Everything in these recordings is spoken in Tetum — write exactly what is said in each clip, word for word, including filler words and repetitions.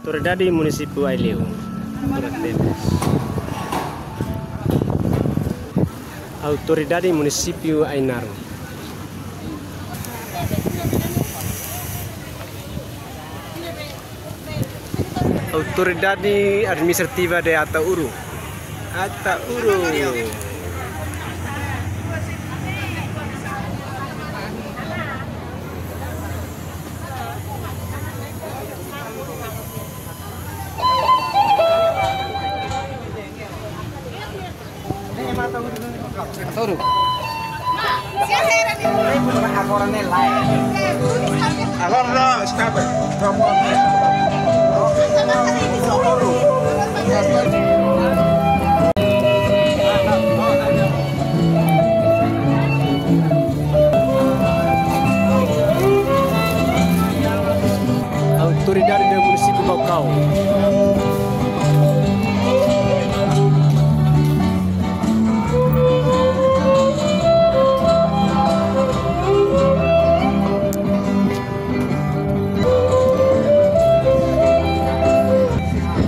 Autoridade Munisípiu Aileu. Autoridade Munisípiu Ainaro. Autoridade Administrativa de Ataúro. Ataúro. Ataúro. Agora não, escapa. Autoridade do Município Baucau.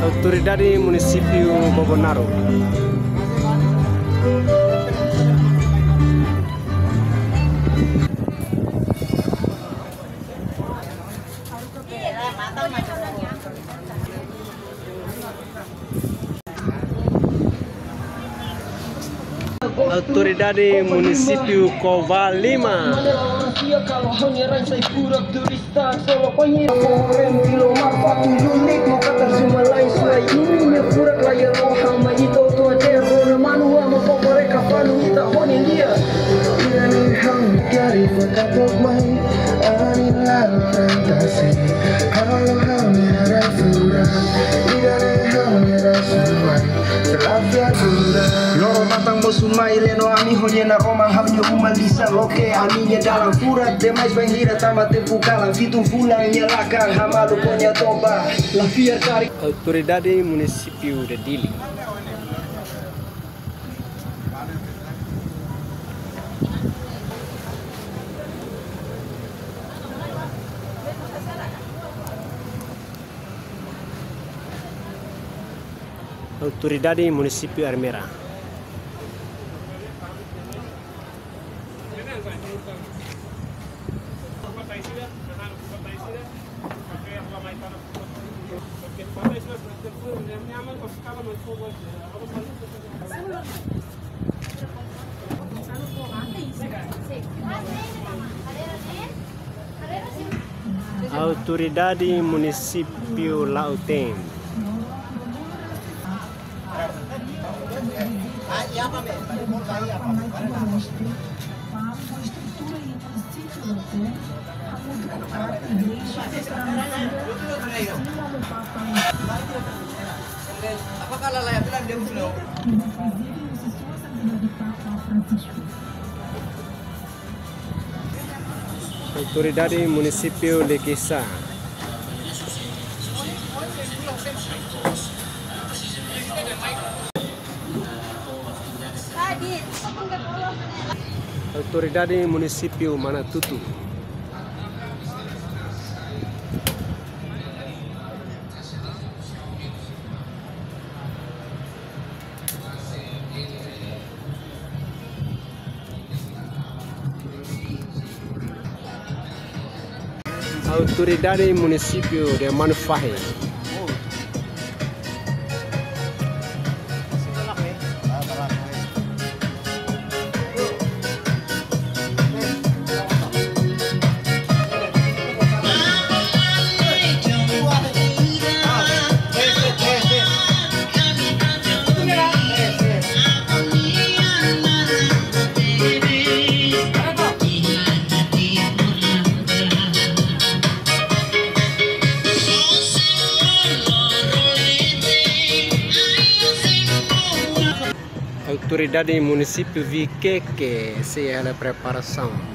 Autoridade Munisípiu Bobonaro. Autoridade Munisípiu Covalima. Loron matan mosu mai leno ami ho nia naroman ha'u-nia uma lisa loke ami-nia dalan furak demais bainhira tama tempu kalan fitun fulan nia lakan hamalu ho nia toba la fiar karik. Autoridade Munisípiu de Dili. Autoridade Munisípiu Ermera. Autoridade Munisípiu Lautém. Autoridade Munisípiu Likisá. Autoridade Munisípiu Manatutu. Autoridade Munisípiu de Manufahi. Autoridade Munisípiu Viqueque sei halo preparasaun.